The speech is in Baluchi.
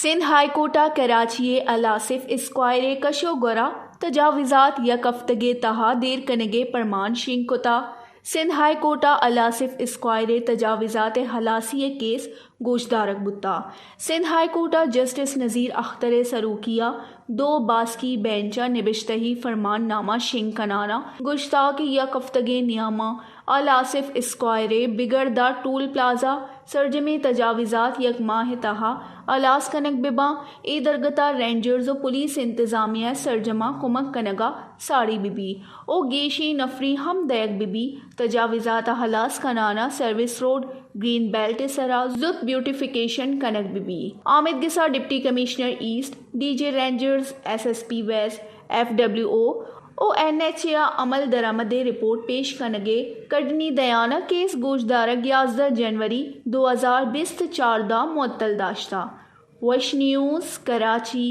سندھ ہائی کورٹ ء کراچی ء الاسف اسکوائر ء کش ء گور ء تجاوزات یک ہفتگے تہا دیر کنگ ء پرمان شنگ کتا۔ سندھ ہائی کورٹ ء الاسف اسکوائر ء تجاوزات ء ہلاسی ء کیس گوشدارگ بوتا۔ سندھ ہائی کورٹ ء جسٹس نذیر اختر ء سروکی ء دو باسکی بینچ ء نبشتہی فرمان نامہ شنگ کنان ء گوشتا کہ یک ہفتگے نیام ء الاسف اسکوائر ء بگر دا ٹول پلازہ سرجمیں تجاوزات یک ماہ ء تہا ہلاس کنگ بہ باں، اے درگت ء رینجرز و پولیس انتظامیہ ء سرجماں کمک کنگ ء ساڑی بہ بی و گیشیں نفری ہم دئیگ بہ بی۔ تجاوزات ء ہلاس کنان ء سروس روڈ گرین بیلٹ ء سرا زوت بیوٹیفکیشن کنگ بہ بی۔ آمید گسا deputy commissioner east, D J rangers, S S P west, F W O, O N H A ء عمل درآمد ء رپورٹ پیش کنگ ء کڈنی دیان ء کیس گوشدارگ یازدہ جنوری دو ہزار بیست چاردہ معطل داشتہ۔ وش نیوز کراچی۔